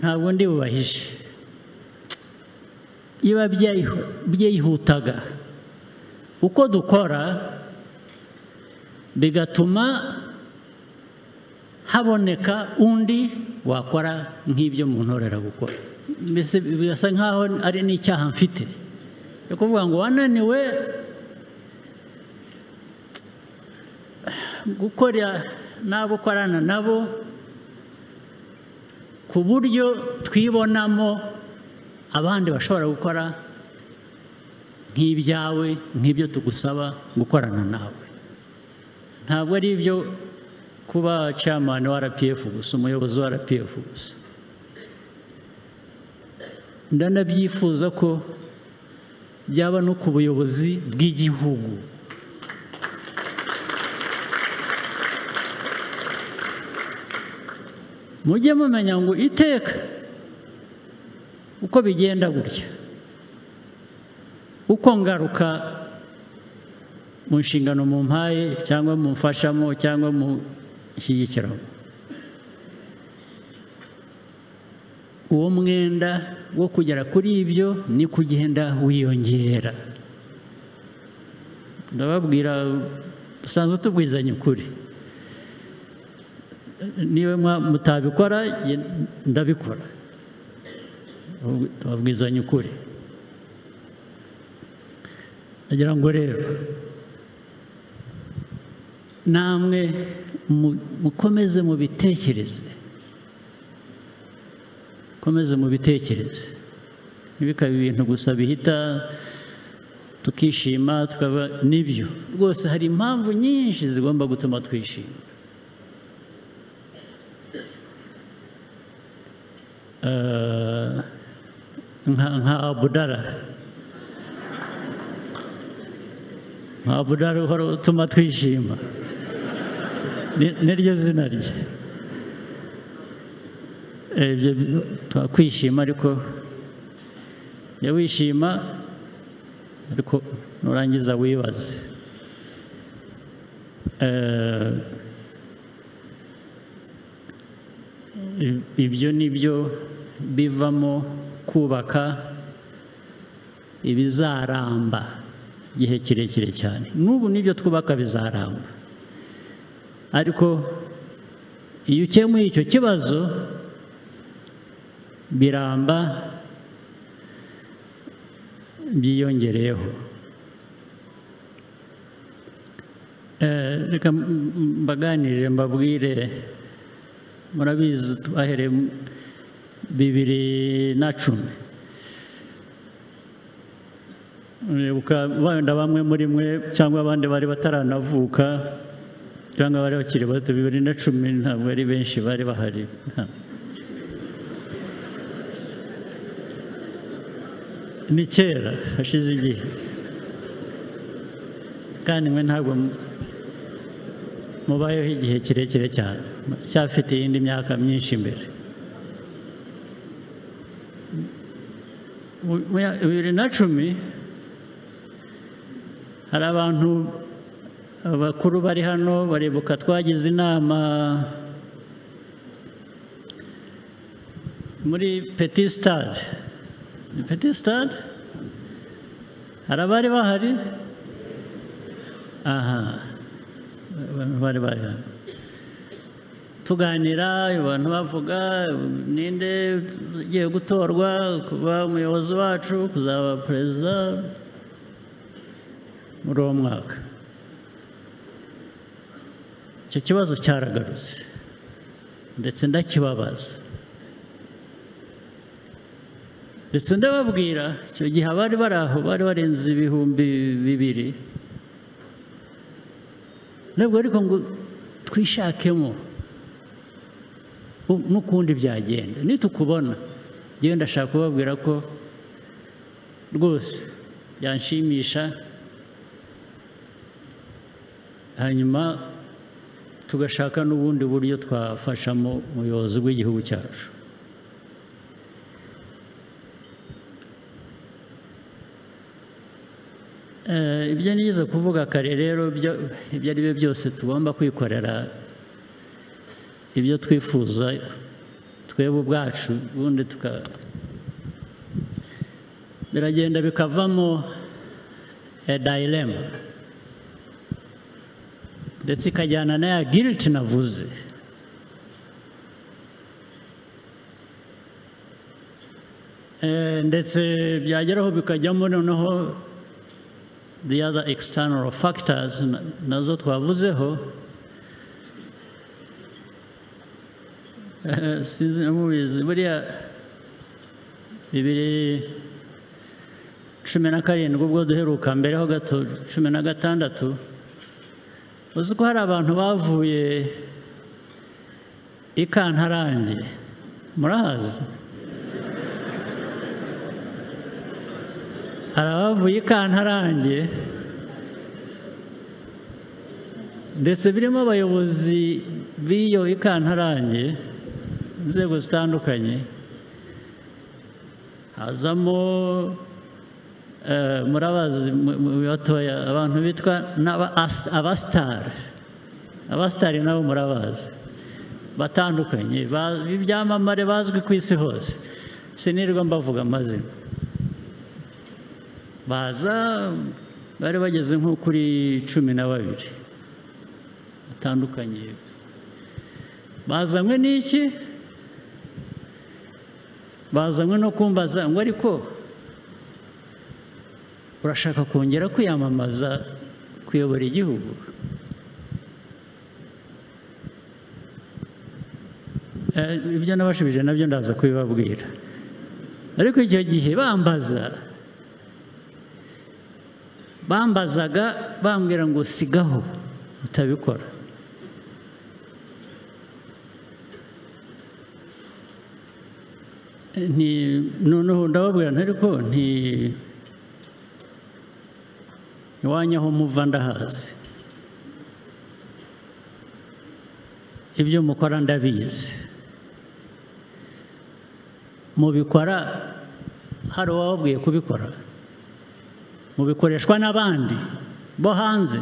Ntabwo ndi bubahishe, biba byihutaga uko dukora, bigatuma haboneka undi wakora nk'ibyo muntorera gukora. Mbese bigasa nkaho ari n'icyaha mfite yo kuvuga ngo wananiwe gukora n'abo ukorana nabo ku buryo twibonamo abandi bashobora gukora nk'ibyawe, nk'ibyo tugusaba gukorana nawe. Ntabwo ari ibyo kuba chairman wa RPF gusa, umuyobozi wa RPF gusa. Ndanabyifuza ko byaba no ku buyobozi bw'igihugu. Mujye mumenya ngo iteka uko bigenda gutya, uko ngaruka mu nshingano mumpaye cyangwa mumfashamo cyangwa mushyigikiramo, uwo mwenda wo kugera kuri ibyo ni kugenda wiyongera. Ndababwira, dusanzwe tubwizanya ukuri, niba mutabikora ndabikora, tubabwizanya ukuri. Nagira ngo rero namwe mukomeze mubitekereze, mukomeze mubitekereze, ntibikabe ibintu gusa bihita tukishima tukaba. Nibyo rwose, hari impamvu nyinshi zigomba gutuma twishima. Nka Abudara, nka Abudara uhora utuma twishima, niryo zina rye. Ibyo twakwishima, ariko jya wishima, ariko nurangiza wibaze. Ibyo nibyo bivamo kubaka ibizaramba igihe kirekire cyane. N'ubu nibyo twubaka bizaramba, ariko iyo ukemuye icyo kibazo biramba byiyongereyeho. Reka mbaganirire, mbabwire. Murabizi twahereye 2010, wenda bamwe muri mwe cyangwa abandi bari bataranavuka cyangwa bari bakiri bato. 2010 ntabwo ari benshi bari bahari. Ni kera, hashize igihe, kandi mwe ntabwo mubayeho igihe kirekire cyane, cyafite iyindi myaka myinshi imbere. 2010 hari abantu abakuru bari hano baribuka twagize inama muri Petit Stade. Ni Petit Stade? Hari abari bahari? Aha, abantu bari bari hano tuganira, abantu bavuga ninde ugiye gutorwa kuba umuyobozi wacu, kuzaba perezida muri uwo mwaka. Icyo kibazo cyaragarutse ndetse ndakibabaza, ndetse ndababwira icyo gihe abari bari aho bari barenze 2000, nabwo ariko ngo twishakemo n'ukundi byagenda. Nitukubona ngewe ndashaka kubabwira ko rwose byanshimisha, hanyuma tugashaka n'ubundi buryo twafashamo umuyobozi w'igihugu cyacu. Ibyo nigeze kuvuga kare rero, ibyo ari byo byose tugomba kwikorera ibyo twifuza Twebwe ubwacu ubundi biragenda bikavamo a dilemma, ndetse ikajyana na ya guilt navuze. Ndetse byageraho bikajyamo noneho the other external factors nazo twavuzeho. Sinzi mubizi, buriya 2017 ubwo duheruka mbere ho gato 16, uzi ko hari abantu bavuye i Kantarange, murahazi? Hari abavuye i Kantarange ndetse birimo abayobozi b'iyo i Kantarange, inzego zitandukanye, hazamo murabazi batoya abantu bitwa abasitari, abasitari nabo murabazi batandukanye b'ibyamamare bazwi ku isi hose, sinirwa mbavuga amazina. Baza bari bageze nko kuri 12 batandukanye, bazanywe n'iki? Bazanywe no kumbaza ngo ariko urashaka kongera kwiyamamaza kuyobora igihugu? Ibyo nabashubije nabyo ndaza kubibabwira. Ariko icyo gihe bambazaga bambwira ngo sigaho utabikora. Noneho ndababwira ariko nti iwanyu aho muva ndahazi, ibyo mukora ndabizi, mubikora hari uwababwiye kubikora, mubikoreshwa n'abandi bo hanze.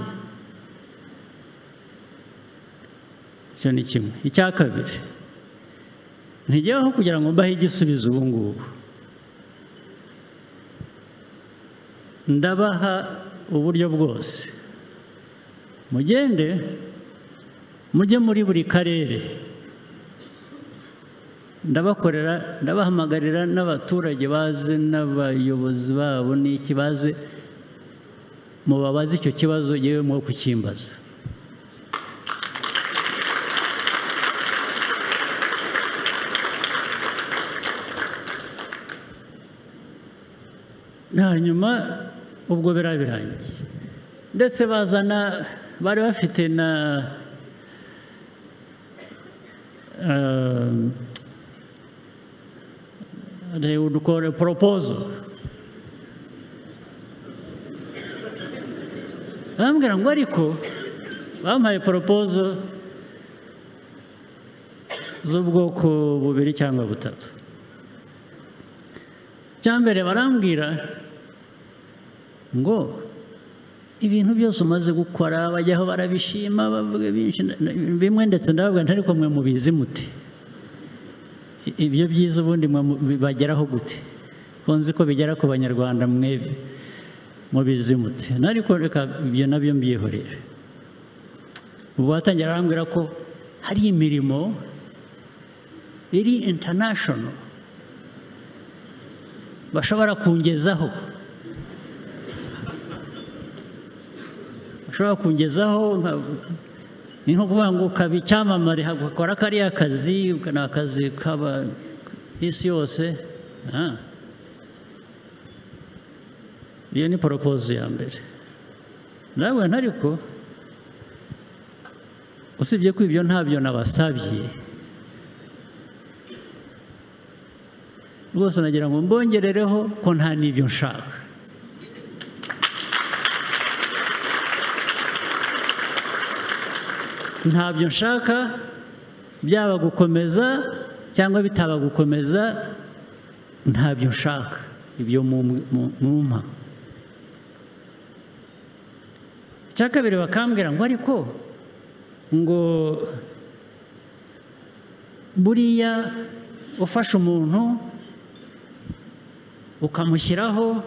Icyo ni kimwe. Icya kabiri, ntigeho kugira ngo mbahe igisubizo ubu ngubu, ndabaha uburyo bwose, mugende mujye muri buri karere, ndabakorera, ndabahamagarira n'abaturage baze n'abayobozi babo n'iki baze, mubabaze icyo kibazo yewe mwo kukimbaza. Hanyuma ubwo birabirangiye, ndetse bazana bari bafite na they would call a proposal. Bambwira ngo ariko bampaye proposal z'ubwoko bubiri cyangwa butatu. Cyambere barambwira ngo ibintu byose umaze gukora bajyaho barabishima bavuga byinshi bimwe, ndetse ndababwira nti ariko mwe mubizi muti ibyo byiza ubundi mwe bibageraho gute? Ko nzi ko bigera ku Banyarwanda mwe mubizi muti? Ariko reka ibyo nabyo mbyihorere. Ubu batangira barambwira ko hari imirimo iri international bashobora kungezaho, ni nko kuvuga ngo ukaba icyamamare ugakora kariya kazi, ni akazi kaba isi yose. Iyo ni poropozo ya mbere. Nawe ariko usibye ko ibyo ntabyo nabasabye rwose, nagira ngo mbongerereho ko nta n'ibyo nshaka. Ntabyo nshaka, byaba gukomeza cyangwa bitaba gukomeza, ntabyo nshaka ibyo mumpa. Icya kabiri bakambwira ngo ariko ngo buriya ufashe umuntu ukamushyiraho,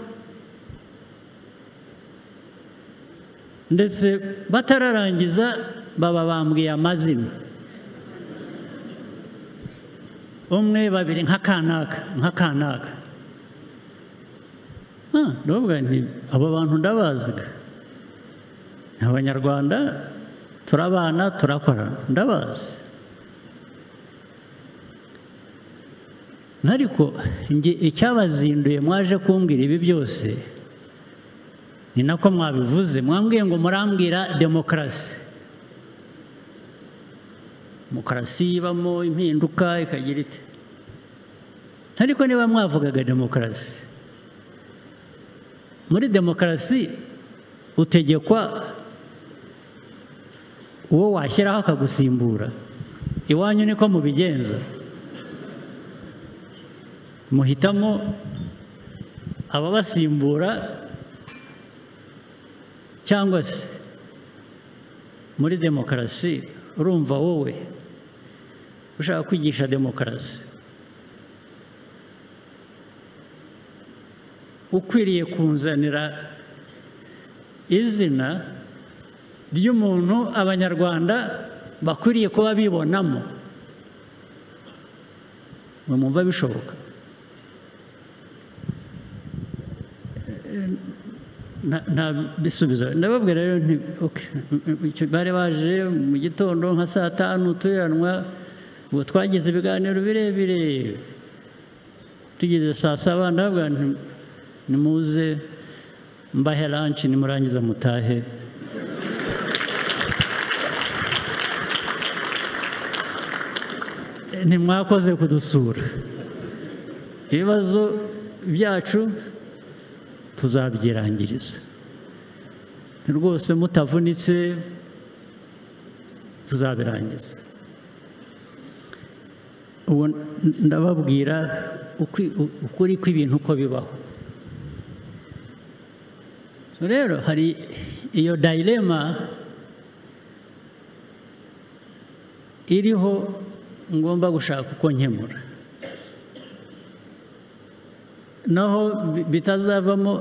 ndetse batararangiza baba bambwiye amazina, umwe, babiri, nka kanaka, nka kanaka. Ndavuga nti abo bantu ndabazi, ni Abanyarwanda, turabana, turakorana, ndabazi. Ariko icyabazinduye mwaje kumbwira ibi byose, ni nako mwabivuze, mwambwiye ngo murambwira demokarasi. Demokarasi ibamo impinduka ikagira ite? Ariko niba mwavugaga demokarasi, muri demokarasi utegekwa uwo washyiraho akagusimbura. Iwanyu niko mubigenza, muhitamo ababasimbura, cyangwa se muri demokarasi urumva wowe ushaka kwigisha demokarasi ukwiriye kunzanira izina ry'umuntu Abanyarwanda bakwiriye kuba bibonamo. Mwumva bishoboka? Nta bisubizo. Ndababwira rero nti okay, bari baje mu gitondo nka saa 5 turanwa, ubwo twagize ibiganiro birebire, tugeze saa 7 ndababwira nti nimuze mbahe lunch, nimurangiza mutahe. Ntimwakoze kudusura, ibibazo byacu tuzabyirangiriza rwose, mutavunitse tuzabirangiza. Ubu ndababwira ukuri kw'ibintu uko bibaho. Rero hari iyo dilema iriho ngomba gushaka uko nkemura, naho bitazavamo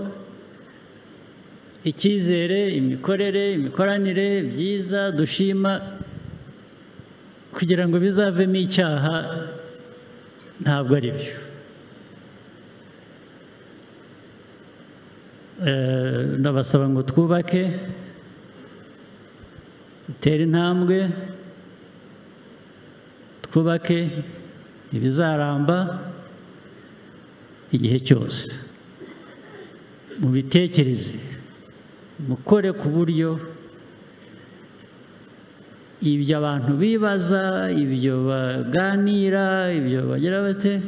icyizere, imikorere, imikoranire byiza dushima, kugira ngo bizavemo icyaha, ntabwo ari byo. Ndabasaba ngo twubake, dutere intambwe, twubake ibizaramba igihe cyose. Mubitekereze, mukore ku buryo ibyo abantu bibaza, ibyo baganira, ibyo bagira bate,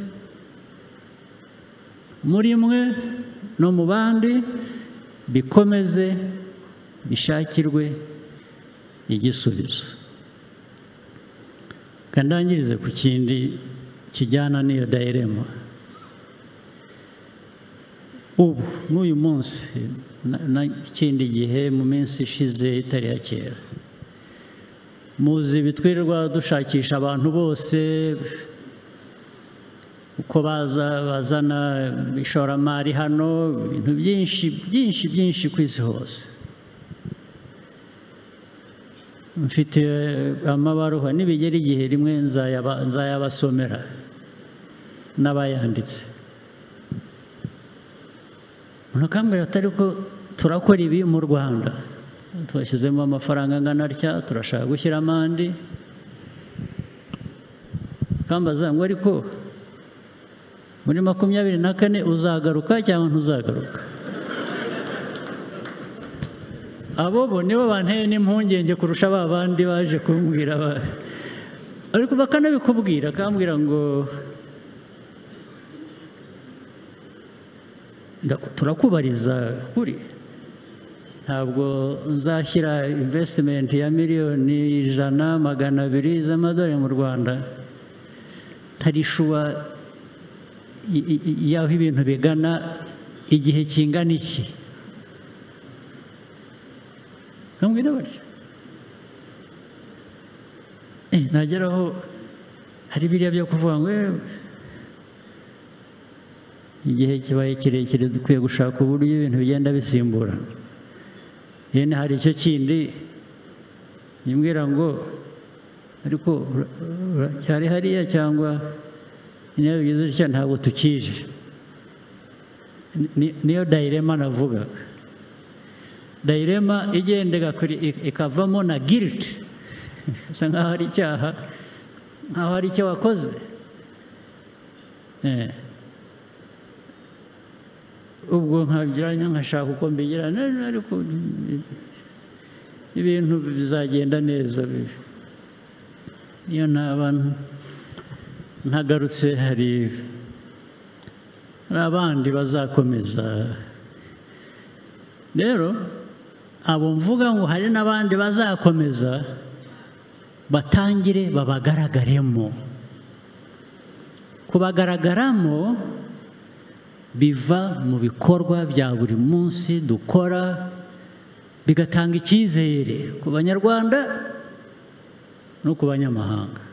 muri mwe no mu bandi, bikomeze bishakirwe igisubizo. Kandangirize ku kindi kijyana n'iyo dilema. Ubu n'uyu munsi n'ikindi gihe mu minsi ishize itari ya kera, muzi bitwirirwa dushakisha abantu bose uko baza bazana ishoramari hano, ibintu byinshi byinshi byinshi ku isi hose. Mfite amabaruwa nibigera igihe rimwe nzayabasomera n'abayanditse. Umuntu atari ko turakora ibi mu Rwanda, twashyizemo amafaranga angana atya, turashaka gushyiramo andi, kambaza ngo ariko muri 24 uzagaruka cyangwa ntuzagaruka? Abo bo nibo banteye n'impungenge kurusha ba bandi baje kumbwira, ariko bakanabikubwira, akambwira ngo turakubariza kuri, ntabwo nzashyira investment ya miliyoni 100, 200 z'amadolari mu Rwanda ntarishuwa y'aho ibintu bigana igihe kingana iki. Kambwira batyo. Nageraho hari biriya byo kuvuga ngo Igihe kibaye kirekire, dukwiye gushaka uburyo ibintu bigenda bisimburana. Yene hari icyo kindi nimbwira ngo ariko cyari hariya cyangwa niyo bigeze gutya ntabwo tukije. Niyo dilemma navugaga, dilemma igenda ikavamo na guilt, isa nkaho ari icyaha, nkaho ari icyo wakoze. Ubwo nkagira nkashaka uko mbigira, ariko ibintu bizagenda neza. Niyo ntaba ntagarutse, hari abandi bazakomeza. Rero abo mvuga ngo hari n'abandi bazakomeza, batangire babagaragaremo. Kubagaragaramo biva mu bikorwa bya buri munsi dukora, bigatanga icyizere ku Banyarwanda no ku banyamahanga.